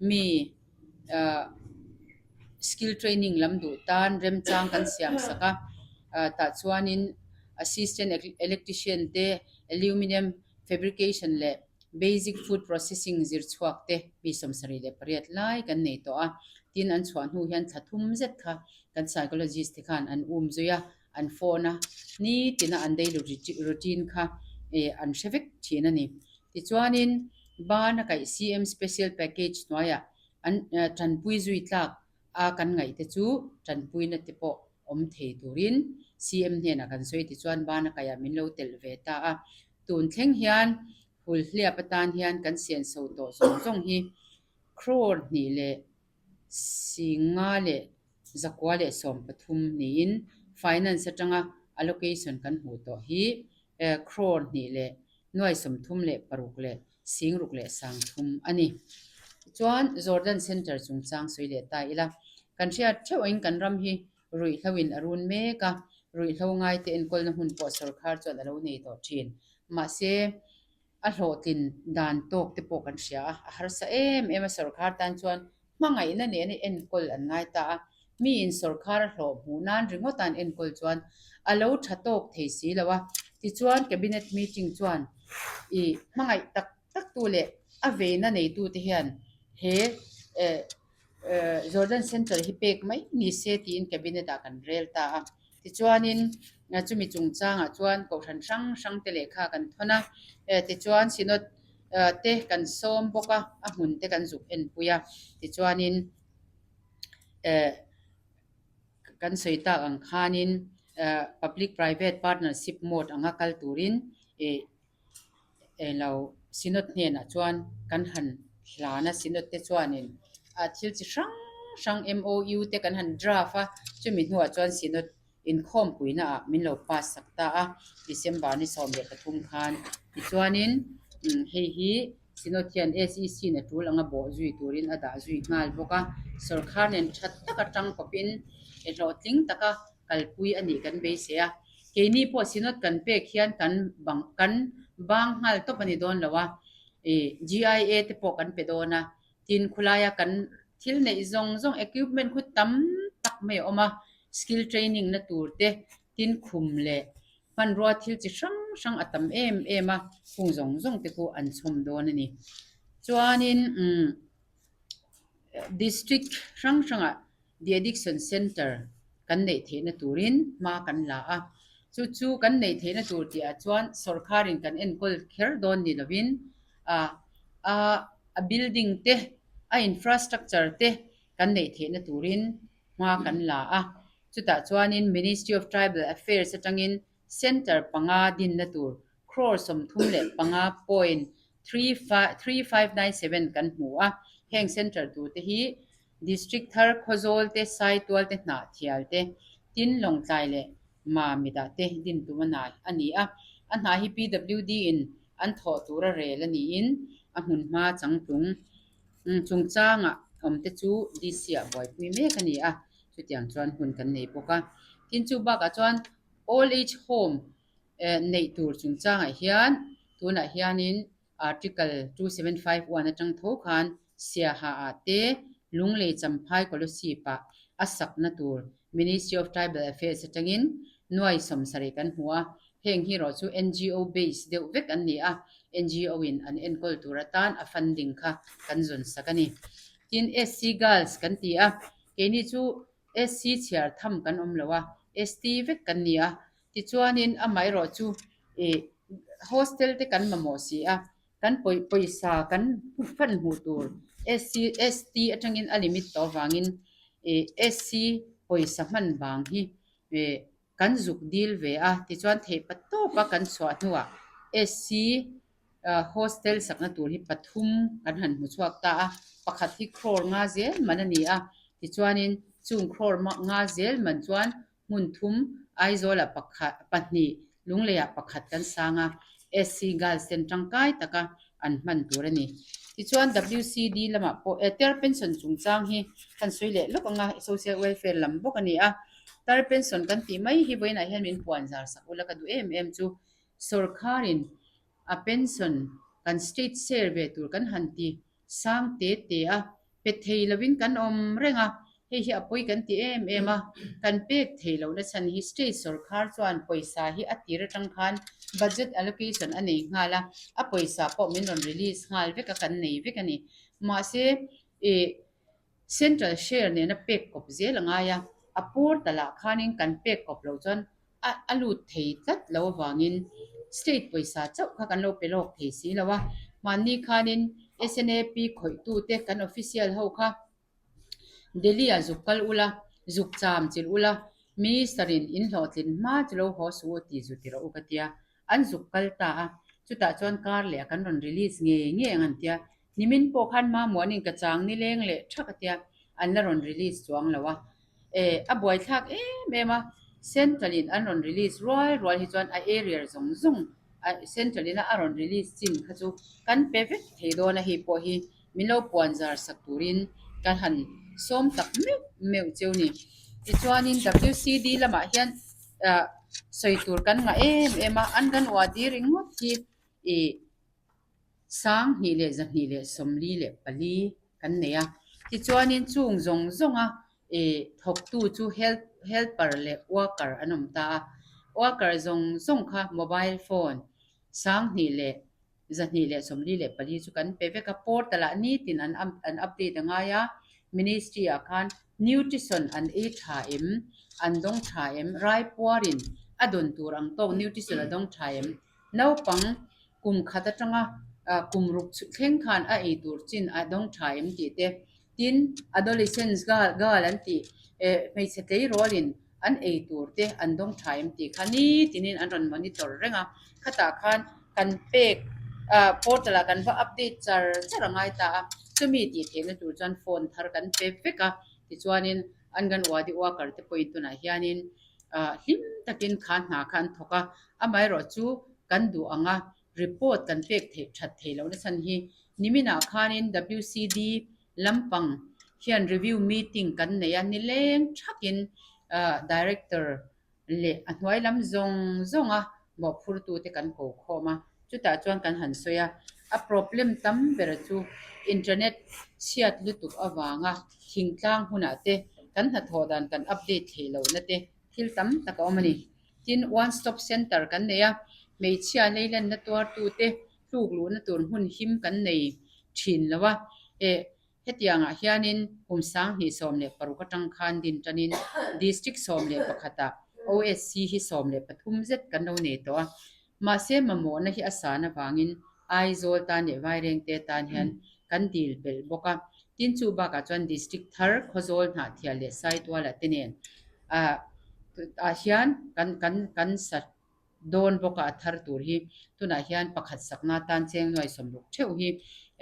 mi skill training lam duh tan remchang kan siam sak a, tah chuanin assistant electrician te aluminium fabrication leh. Basic Food Processing zir chhuak te mi 78 lai kan nei tawh a, tin an chhuah hnu hian thla thum zet kha kan psychologist te khan an um zui a, an phone a, nitina an daily routine kha an hre vek thin a ni. Tichuanin ban a kaih CM Special Package hnuaiah an tanpui zui tlak a kan ngaih te chu tanpuina te pawh awm thei turin CM hnenah kan sawi tichuan ban a kaihah min lo telh ve ta a. Tun thleng hian Hulhliap atan hian kan sianso tawh zawng zawng hi crore hnih leh 513 niin Finance atanga allocation kan hmuh tawh hi crore hnih leh nuai sawmthum leh paruk leh singruk leh sangthum a ni. Tichuan Jordan Centre chungchang sawi leh ta ila, kan hriat theuhin kan ram hi ruihhlo in a run mek a, ruihhlo ngaite enkawlna hmun pawh sorkar chuan a lo nei tawh thin. Mahse, a hlawhtlin dan tawk te pawh kan hria a, a harsa em em a sorkar tan chuan hmangaihna nena enkawl an ngai ta a, miin sorkar a hlawh hmuh nan ringawt an enkawl chuan a lo tha tawk thei si lo a, tichuan cabinet meeting chuan i hmangaih tak tak tu leh a veina neitu te hian he Jordan Centre hi pek mai ni se tiin cabinet ah kan rel ta a, tichuanin chumi chungchangah chuan kohhran hrang hrang te lehkha kan thawn a, tichuan Synod te kan sawm bawk a, a hmun te kan zuk enpui a, tichuanin kan sawi tak ang khanin public private partnership mode anga kal turin ih Englo Synod hnenah chuan kan han hlan a, Synod te chuanin a thil chi hrang hrang MOU te kan han draft a, chumi hnuah chuan Synod inkhawmpuina ah min lo pass sak ta a, December ni 13 khan. Tichuanin hei hi Synod hian SEC in a tul anga bawh zui turin a dah zui nghal bawk a, sawrkhar nen tha taka tang kawpin hlawhtling taka kalpui a nih kan beisei a. Keini pawh Synod kan pek hian kan bang kan bang nghal tawp a ni dawn lo a, ih GIA te pawh kan pe dawn a, tin khulaia kan thil neih zawng zawng equipment khu tam tak mai a awm a, skill training na tur te, tin khum leh hmanrua thil chi hrang hrang a tam em em a, khung zawng zawng te khu an chhawm dawn a ni. Chuanin umm district hrang hrangah De Addiction Centre kan neih theihna turin hma kan la a, chu chu kan neih theihna tur tihah chuan sawrkharin kan enkawl kher dawn ni lovin a a building te, a infrastructure te kan neih theihna turin hma kan la a. Chutah chuanin Ministry of Tribal Affairs atangin Centre panga dinna tur crore 35 point 3597 kan hmu a, heng centre turte hi District thar Khawzawl te, Saitual te, Hnahthial te, tin Lawngtlai leh Mamit-ah te din tum a nai a ni a. A hna hi PWD in an thawh tura rel a niin a hmunhma changtlung chungchanga awm te chu DC-ah buaipui mek a ni a, chutiang chuan hun kan nei bawk a. Tin chu bakah chuan Old Age Home neih tur chungchangah hian tunah hianin Article 2751 atang tho khan Siaha ah te Lunglei Champhai Kolosip ah a sakna tur Ministry of Tribal Affairs atangin nuai 70 kan hmu a, heng hi erawh chu NGO base deuh vek an ni a, NGO in an enkawl tur atan a funding kha kan zawn sak a ni. Tin SC Girls kan ti a, keini chu SC chhiar tham kan awm lo a, ST vek kan ni a, Tichuanin amaherawh chu ih hostel te kan mamawh si a, kan pawi pawisa kan fan hmuh tur SC ST atangin a limit tawh avangin ih SC pawisa hman vang hi ih kan zuk dil ve a, tichuan theih pa tawpa kan chhuah hnuah SC hostel sakna tur hi pathum kan han hmu chhuak ta a, pakhat hi crore nga zel man a ni a, tichuanin chung crore nga zel man chuan Hmun thum, Aizawlah pakhat, pahnih, Lungleiah pakhat kan sang a, SC Girls ten tangkai taka an hman tur a ni. Tichuan WCD lamah pawh eh tar pension chungchang hi kan sawi leh lawk ang a, social welfare lam bawk a ni a. Tar pension kan tih mai hi vawiinah hian min puan zar sak ula ka duh em em chu sawrkharin a pension kan state share ve tur kan han ti sang te te a, pe thei lovin kan awm reng a. Hei hi a pawi kan ti em em a, kan pek thei lohna chhan hi state sorkar chuan pawisa hi a tir atang khan budget allocation a nei nghal a, a pawisa pawh min rawn release nghal vek a, kan nei vek a ni. Mahse, ih central share nena pek kawp zel a ngai a, a portal ah khanin kan pek kawp loh chuan a a lut thei tlat lo avangin state pawisa chauh kha kan lo pe lawk thei si lo a, hmanni khanin SNAP khawihtute kan official ho kha Delhi ah zuk kal ula, zuk cham chilh ula, Minister in in hlawhtlin hma chu lo haw suh u tih zu ti rawh u ka tia. An zuk kal ta a, chutah chuan kar leh ah kan rawn release ngei ngei ang an tia. Nimin pawh khan Mamuanin ka chang nileng leh tha ka tia, an la rawn release chuang lo a. E, a buaithlak em em a, Central in an rawn release rual rual hi chuan a area zawng zawng a Central in a a rawn release chin kha chu kan pe vek thei dawn a hei pawh hi min lo puan zar sak turin ka han sawm tak meuh meuh cheu ni. Tichuanin WCD lamah hian ah sawi tur kan ngah em em a, an kan uadi ringawt hi ih 1224 kan nei a. Tichuanin chung zawng zawnga ih thawktu chu help helper leh worker an awm ta a, worker zawng zawng kha mobile phone 1224 chu kan pe vek a, portal ah nitin an an update a ngai a, ministry ah khan nutrition an ei tha em, an dawng tha em, raipuarin a dawn tur ang tawk nutrition a dawng tha em, naupang kum khat atanga kum ruk thleng khan a ei tur chin a dawng tha em tih te, tin adolescents girl girl an tih eh hmeichhe tleirawlin an ei tur te an dawng tha em tih kha nitinin an rawn monitor reng a, khatah khan kan pek ah portal ah kan va update char char a ngai ta a, chumi tih theihna tur chuan phone thar kan pe vek a, tichuanin Anganwadi worker te pawhin tunah hianin ah hlim takin kha hna kha an thawk a, amaherawh chu kan duh ang a, report kan pek theih that theih lohna chhan hi niminah khanin WCD lampang hian review meeting kan nei a, nileng thakin ah director leh a hnuai lam zawng zawnga mawhphurtute kan ko khawm a, chutah chuan kan han sawi a, a problem tam ber chu internet chhiat lutuk avanga thingtlang hunah te kan hnathawh dan kan update theih lohna te thil tam tak a awm a ni. Tin, one stop center kan nei a, hmeichhia leilenna tuartute tluk luhna tur hmun him kan nei thin lo a, eh hetiangah hianin kum 2016 atang khan din tanin District 11 ah OSC hi 13 zet kan lo nei tawh a, mahse mamawhna hi a san avangin Aizawl tan leh Vairengte tan hian kan dil belh bawk a, tin chu bakah chuan District thar Khawzawl Hnahthial leh Saituala te nen ah ah hian kan kan kan sa dawn bawk a, a thar tur hi tunah hian pakhat sakna tan cheng nuai sawmruk theuh hi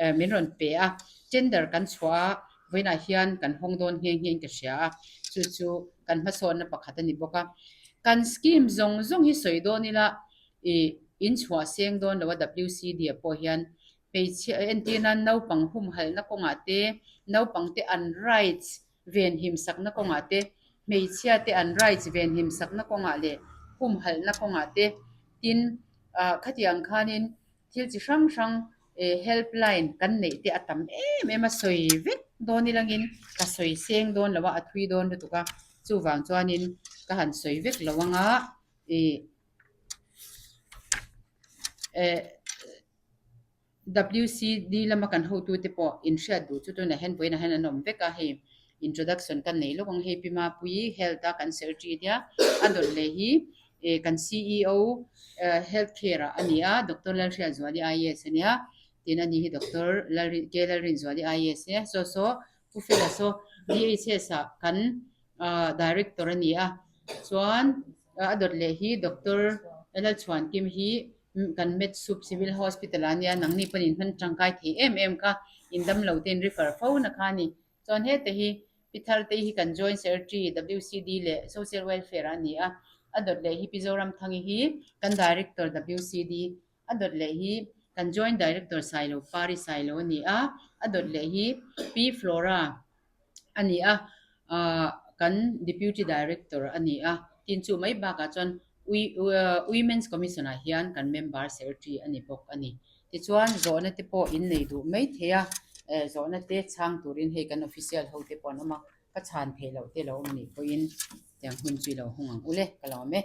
eh min rawn pe a, tender kan chhuah a, vawiinah hian kan hawng dawn nghe nghe in ka hria a, chu chu kan hmasawnna pakhat a ni bawk a. Kan scheme zawng zawng hi sawi dawn ila ih in chhuah seng dawn lo a WCD ah pawh hian hmeichhia entir nan naupang humhalhna kawngah te naupang te an rights venhim sakna kawngah te hmeichhia te an rights venhim sakna kawngah leh humhalhna kawngah te tin ah khatiang khanin thil chi hrang hrang eh helpline kan neih te a tam em em a sawi vek dawn ilangin ka sawi seng dawn lo a a thui dawn lutuk a chuvang chuanin ka han sawi vek lo anga ih eh WCD lama kan hotute pawh inhriat duh chu tunah hian vawiinah hian an awm vek a, hei introduction kan nei lawk ang hei Pi Mapuii health a kan secretary nia a dawt leh hi eh kan CEO health care ah a ni a Doctor Lalhriatzuali IAS a nia tin ani hi Doctor Lalrin K Lalrinzuali IAS a nia saw saw Pu Fela saw DHS ah kan ah director a ni a chuan a dawt leh hi Doctor Lalchhuankim hi Kan Med Sup Civil Hospital ah nia nangni pawn in hman tangkai thei em em kha in damlo te in refer fo na kha a ni. Chuan heta hi Pi Thartei hi kan Joint Secretary WCD leh Social Welfare ah a ni a, a dawt leh hi Pi Zoramthangi hi kan Director WCD, a dawt leh hi kan Joint Director Sailo Pari Sailo a ni a, a dawt leh hi Pi Flora a ni a, ah kan Deputy Director a ni a, tin chu mai bakah chuan Women's Commission ah hian kan member secretary a ni bawk a ni. Tichuan zawhna te pawh in nei duh mai thei a, eh zawhna te chhang turin hei kan official ho te pawh an awm a. Ka chhan theih loh te lo awm nih pawhin tiang hun chu i lo hung ang u le, ka lawm e.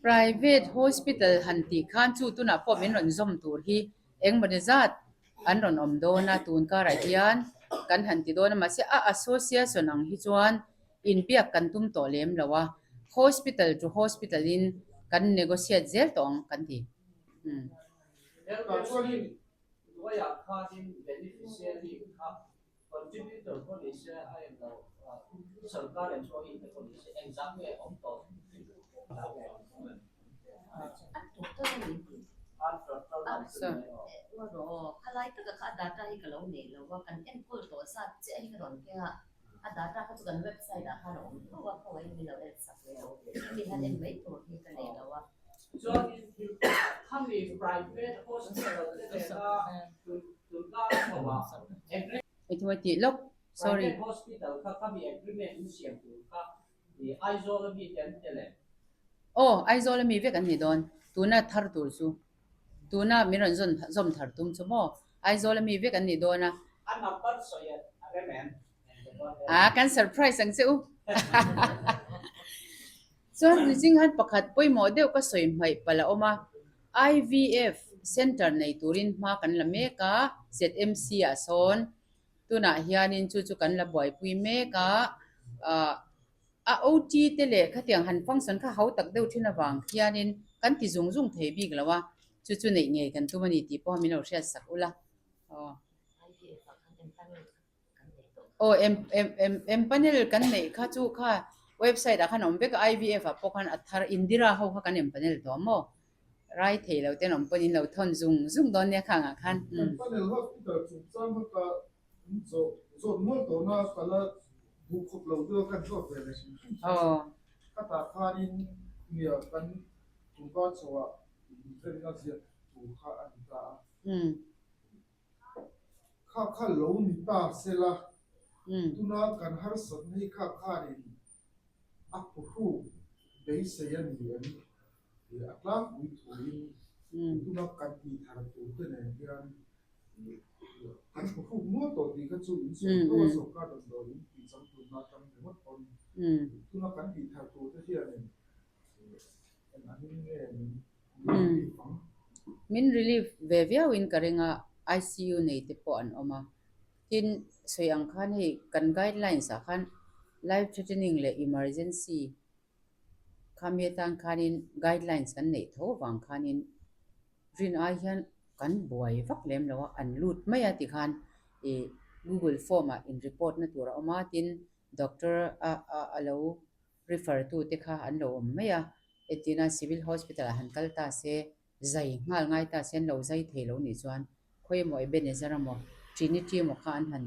Private hospital han tih khan chu tunah pawh min rawn zawm tur hi engmawni zat an rawn awm dawn a, tun karah hian kan han ti dawn a, mahse a association ang hi chuan inbiak kan tum tawh lem lo a, hospital to hospital in kan negotiate zel tawh ang kan ti. Contributor pawh ni se a en lo sorkar employee te pawh ni se engzah nge awm tawh Khalai taka kha a data hi ka lo nei lo a, kan enkawl tawh zat chiah hi ka rawn keng a, a data kha chu kan website ah khan a awm tho a, khawngaih in min lo en sak ve lo, hemi hian en mai tur hi ka nei lo a. Chuanin khami private hospital te nena tunkar chho ah Engtin tih lawk sorry. Private hospital kha khami agreement in siam tur kha Aizawl ami te an tel em? Aw Aizawl ami vek an ni dawn tuna thar tur chu tuna min rawn zawn zawm thar tum chu maw Aizawl ami vek an ni dawn a. A number sawi a rem em? Ah kan surprise ang che u. Chuan Rizing han pakhat pawimawh deuh ka sawi hmaih palh a awm a, IVF Centre nei turin hma kan la mek a, ZMC ah sawn tunah hianin chu chu kan la buaipui mek a, ah a OT te leh khatiang han function kha ho tak deuh thin avang khianin kan ti zung zung thei bik lo a, chu chu neih ngei kan tum a ni tih pawh min lo hriat sak ula aw. Aw em em em em panel kan neih kha chu kha website ah khan a awm vek a IVF ah pawh khan a thar Indira ho kha kan em panel tawh maw rai thei lo ten awm pawn in lo thawn zung zung dawn nia khang ah khan Em panel hospital chungchang kha ka zawh zawt mual tawhna ka la duh khawp lo deuh a kan zawt ve leh hrim hrim thin a ka tah khanin nia kan tungkar chho ah inremna ziak tur kha a ni ta a. Kha kha lo ni ta sela, tuna kan harsatna hi kha khanin a phuhruk beisei a ni em tih a tlangpui thuin tuna kan tih thar tur te nen hian kan phuhruk nual tawh tih kha chu insawi tho a, sawrkar damdawi in tih chang tunna atang ringawt pawn tuna kan tih thar tur te hianin eng angin nge min relief ang? Min relief ve viauin ka ring a, ICU nei te pawh an awm a. Tin, sawi ang khan hei kan guidelines ah khan life threatening leh emergency khami atan khanin guidelines kan neih tho avang khanin rin ai hian kan buai vak lem lo a, an lut mai a tikhan ih google form ah in report na tur a awm a, tin doctor a a lo refer tu te kha an lo awm mai a, entirna civil hospital ah han kal ta se, zai nghal ngai ta se an lo zai thei lo nih chuan khawi emaw Ebenezer emaw Trinity emaw kha an han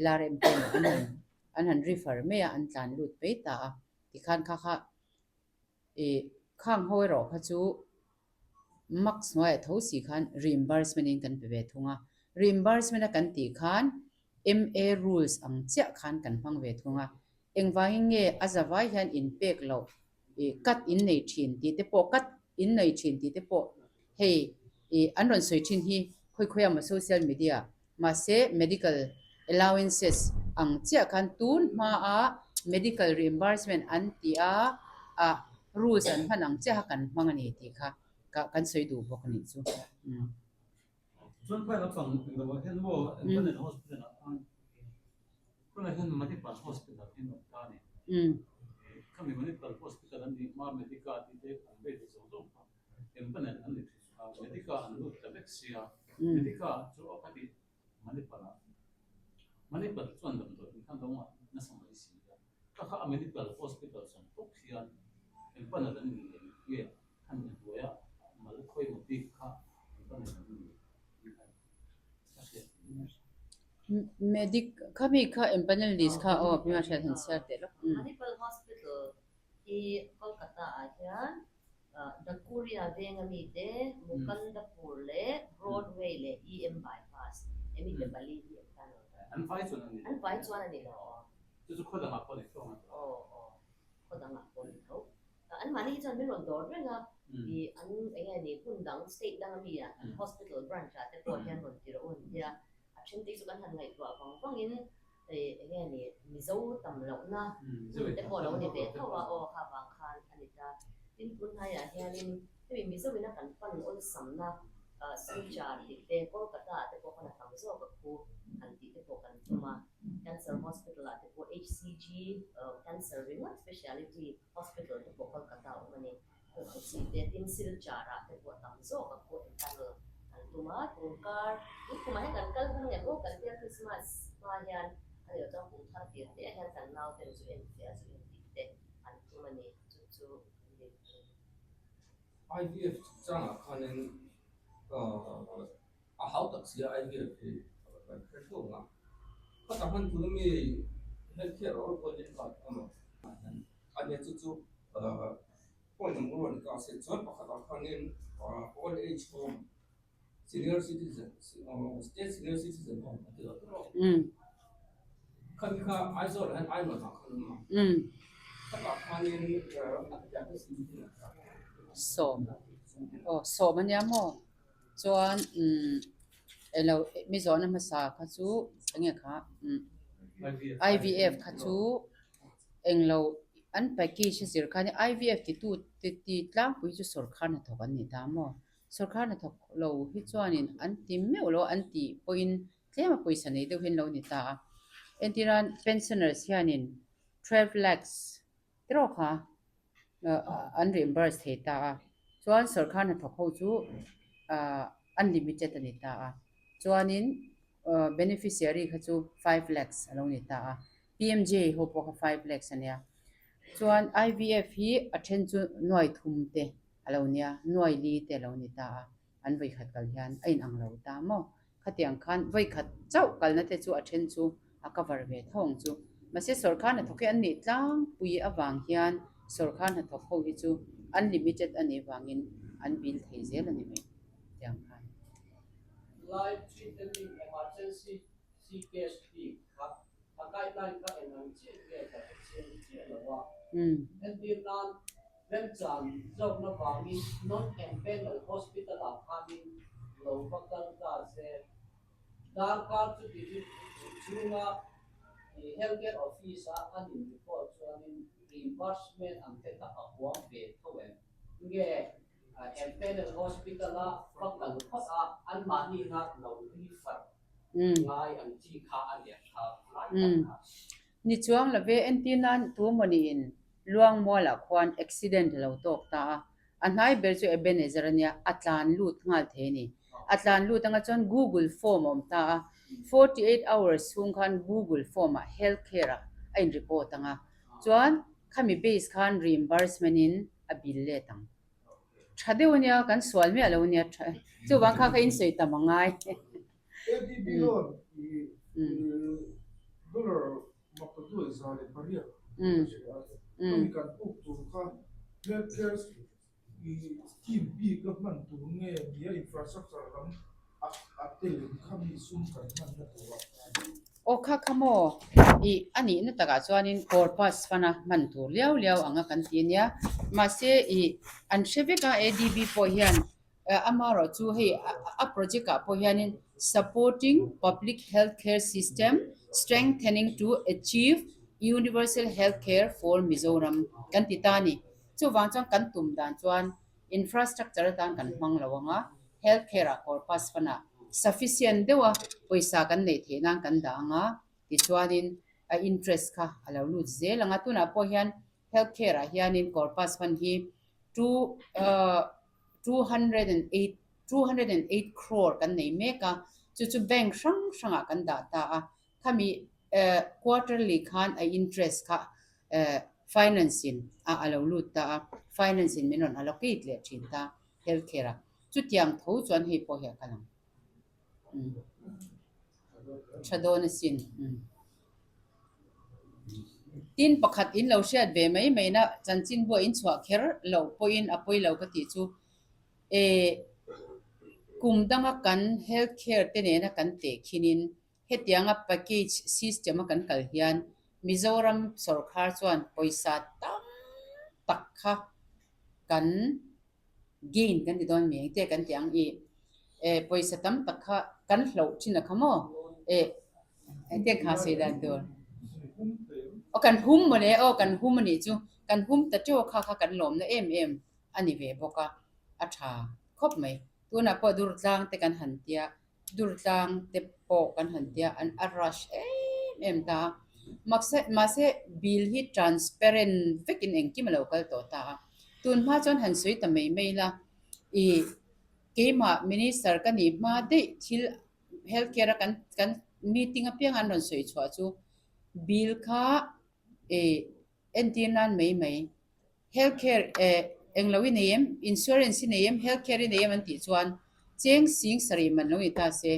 LRM te emaw an han an han refer mai a an tlan lut mai ta a, tikhan kha kha ih khang ho erawh kha chu max hnuaiah tho si khan reimbursement in kan pe ve thung a, reimbursement a kan tih khan MA rules ang chiah khan kan hmang ve thung a, engvangin nge a zavai hian in pek loh ih cut in nei thin tih te pawh cut in nei thin tih te pawh hei ih an rawn sawi thin hi khawi khawi emaw social media mahse medical allowances ang chiah khan tun hmaa medical reimbursement an tih a ah rules an hman ang chiah kha kan hmang a ni tih kha ka kan sawi duh bawk a nih chu. Chuan phai lampang englo ah hian maw Empanel Hospital ah khan tunah hian Manipal Hospital hi an awm ta a ni. Khami Manipal Hospital an nih hma Medica tih te an rate zawng zawng kha Empanel an ni thin a, Medica an lut ta vek sia, Medica chu a ka tih Manipal ah Manipal chuan damdawi in khan lo ngah nasa mai si a, ka kha a Manipal Hospital sawm tawk hian Empanel an ni em nge An hnuai a mal khawi maw bik kha an va nei ang ni tih a hriat theih mai. Medic kha mi kha empanel list kha aw hming a hriat han chhiar teh lawk. Manipal Hospital hi Kolkata ah hian Dhakuria venga mite Mukandapur leh Broadway leh EM Bypass hemi te pali hi empanel. An vai chuan a ni lo. An vai chuan a ni lo aw. Chu chu khaw dangah pawh ni tho ang a. Aw aw khaw dangah pawh ni tho. An mahni hi chuan min rawn dawr reng a. I an eng nge ni hmun dang state dang ami ah an hospital branch ah te pawh hian rawn ti rawh u an tia. A then te chu kan han ngaihtuah vang vangin eng nge ni Mizo tam lohna hmun te pawh lo ni ve tho a aw kha vang khan a ni ta. Tin tun hnaiah hianin hemi Mizo ina kan pan awlsamna Silchar tih te Kolkata ah te pawh khan a tam zawk a khu han tih te pawh kan tum a. Cancer hospital ah te pawh HCG cancer ringawt speciality hospital te pawh Kolkata a awm a ni. Chi te tin Silchar ah te pawh tam zawk a pawh empanel kan tum a, tun kar tun kumah hian kan kal hman ngem aw kan tia Christmas hma hian a nih loh chuan kum thar tir te ah hian kan nau ten chu en fiah chu en dik te an tum a ni chu chu kan din a ni. IVF chungchangah khanin a hau tak sia IVF hi kan hre theuh ang a, khatah hman tur mi health care or golden card emaw a nia chu chu point number one ka se chuan pakhatah khanin old age home senior citizen state senior citizen home a ti lo tawh khami kha Aizawl ah hian Aizawl ah khan awm a khatah khanin a capacity sawm aw sawm ania maw chuan umm elo mi zawhna hmasa kha chu enge kha umm IVF kha chu Englo an package a zir khan IVF titu ti tlangpui chu sawrkar hnathawk an ni ta maw? Sawrkar hnathawk lo hi chuanin an ti meuh lo an tih pawhin tlem a pawisa nei deuh hian lo ni ta a. Entirnan pensioners hianin 12 lakhs tiraw kha an reimburse thei ta a. Chuan sawrkar hnathawk ho chu unlimited a ni ta a. Chuanin beneficiary kha chu 5 lakhs a lo ni ta a. PMJ ho pawh kha 5 lakhs a nia. Chuan IVF hi a then chu nuai thum te a lo nia, nuai li te a lo ni ta a, an vawikhat kal hian a inang lo ta maw? Khatiang khan vawikhat chauh kalna te chu a then chu a cover ve tho ang chu. Mahse sawrkar hnathawk hi an nih tlangpui avang hian sawrkar hnathawk ho hi chu unlimited a nih vangin an bill thei zel a ni mai tiang khan. Life threatening emergency case bik kha A guideline kha eng ang chiah nge ka hre chiang chiah lo a. Entir nan remchan zawkna vangin non-empanel hospital ah khanin lo va kal ta se. Darkar chuti chu chhunga healthcare office a an in report chuanin reimbursement ang te kha a huam ve tho em? Nge empanel hospital a va kal phawt a anmahni kha lo refer ngai ang chi kha a lian tha lai tak kha. Ni chuang love entir nan tumawniin Luangmualah khuan accident a lo tawk ta a, a hnai ber chu Ebenezer a nia, a tlan lut nghal thei a ni. A tlan lut anga chuan Google form a awm ta a, 48 hours chhung khan Google form ah health care ah a in report anga, chuan khami base khan reimbursement in a bill let ang. Tha deuh a nia, kan sual miah lo a nia tha chuvang kha ka insawi tam a ngai. ADB loan i dollar maktaduai 108 ka hria a, khami kan puk tur kha health care i scheme bik a hman tur nge nia infrastructure lam a tel khami sum kan hmanna turah khan. Aw kha kha maw? Ih, a nihna takah chuanin corpus fana hman tur liau liau anga kan ti a nia. Mahse, ih, an hre vek a, ADB pawh hian amaherawh chu hei a project ah pawh hianin Supporting Public Health Care System Strengthening to Achieve Universal Health Care for Mizoram kan ti ta a ni. Chuvang chuan kan tum dan chuan Infrastructure atan kan hmang lo ang a, health care ah corpus fund ah sufficient deuha pawisa kan neih theih nan kan dah ang a, tichuanin a interest kha a lo lut zel ang a. Tunah pawh hian health care ah hianin corpus fund hi two 208 208 crore kan nei mek a, chu chu bank hrang hrangah kan dah ta a, Khami quarterly khan a interest kha finance in a a lo lut ta a, finance in min rawn allocate leh thin ta health care a, chutiang tho chuan hei pawh hi a kal ang. Tha dawn asin. Tin pakhat in lo hriat ve mai mai na chanchinbua in chhuah kher loh pawhin a pawi lo ka tih chu kum danga kan health care te nena kan tehkhinin Hetianga package system a kan kal hian Mizoram sawrkhar chuan pawisa tam tak kha kan Gain kan ti dawn mi engtia kan ti ang i eh pawisa tam tak kha kan hloh thin a kha maw eh engtia kha sawi dan tur aw kan hum mawle aw kan hum a nih chu kan hum ta teuh a kha kha kan lawmna em em a ni ve bawk a a tha khawp mai tunah pawh durtlang te kan han tia Durtlang te pawh kan han tia an a rush em em ta a, mahse mahse bill hi transparent vekin engkim a lo kal tawh ta a, tun hma chuan han sawi ta mai mai la ih keimah minister ka nih hma daih thil health care a kan kan meeting apiang an rawn sawi chhuah chu bill kha ih entir nan mai mai. Health care eh englo i nei em? Insurance i nei em? Health care i nei em an tih chuan cheng sing sarih man lo ni ta se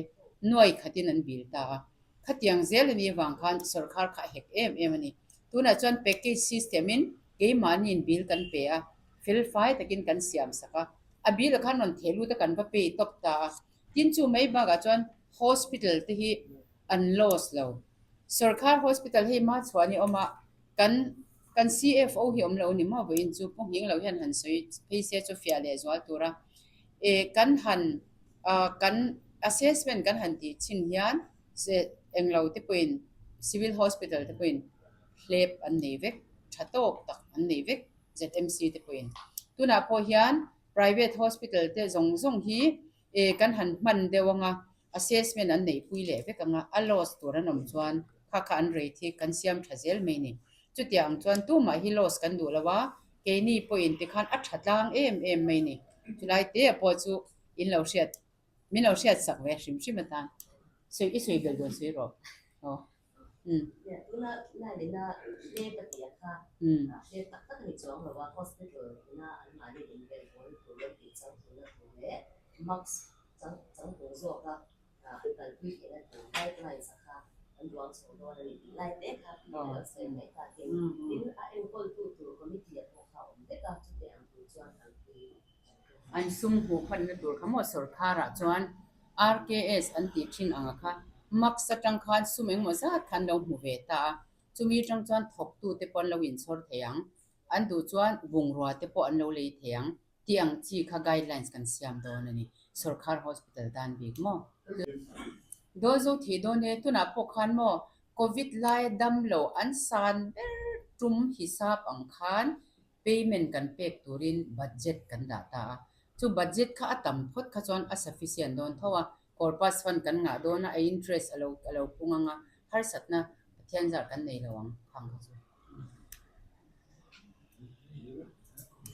nuai khatin an bil ta a. Khatiang zel a nih avang khan sawrkhar kha a hek em em a ni. Tunah chuan package system in keimahniin bill kan pe a, fel fai takin kan siam sak a. A bill ah khan rawn theh lut a kan va pay tawp ta a. Tin chu mai bakah chuan hospital te hi an loss lo. Sawrkhar hospital hei ma chhuah ni awm a kan Kan CFO hi awm lo ni maw vawiin chu Pu Nghing lo hian han sawi phei se chu fiah leh zual tur a. E kan han kan assessment kan han tih chin hian se englo te pawhin Civil Hospital te pawhin hlep an nei vek, tha tawk tak an nei vek ZMC te pawhin. Tunah pawh hian private hospital te zawng zawng hi e kan han hman deuh anga Assessment an neihpui leh vek anga a loss tur an awm chuan kha kha an rate hi kan siam tha zel mai ni. Chutiang ang chuan tumah hi loss kan duh lo a, keini pawhin tikhan a tha tlang em em mai ni. Chulai te ah pawh chu in lo hriat, min lo hriat sak ve hrim hrim atan. Sawi i sawi belh dawn sawi rawh. Aw. Umm. Tuna lalina hlep a tih a kha hlep tak tak a ni chuang lo a, hospital ina anmahni inbel bawl tur an tih chang thulna tur leh mask chang chang tur zawka an kalpui theihna tur guidelines a kha an duang chho dawn a ni tih lai te kha a lo sawi mai ta tin tin a enkawltu tur committee ah pawh kha a awm vek a, chutiang ang tur chuan kalpui An sum hmuh hmanna tur kha maw sawrkharah chuan RKS an tih thin anga kha max atang khan sum engmaw zat kha an lo hmu ve ta a, chumi atang chuan thawktute pawh an lo inchhawr thei ang, an duh chuan bungrua te pawh an lo lei thei ang tih ang chi kha guidelines kan siam dawn a ni, sawrkhar hospital tan bik maw? Dawl zo thih dawn e, tunah pawh khan maw Covid laia damlo an san ber tum hisap ang khan Payment kan pek turin budget kan dah ta a, chu budget kha a tam phawt kha chuan a sufficient dawn tho a, corpus fund kan ngah dawn a, a interest a lo a lo pung ang a, harsatna Pathian zar kan nei lo ang khang kha chu.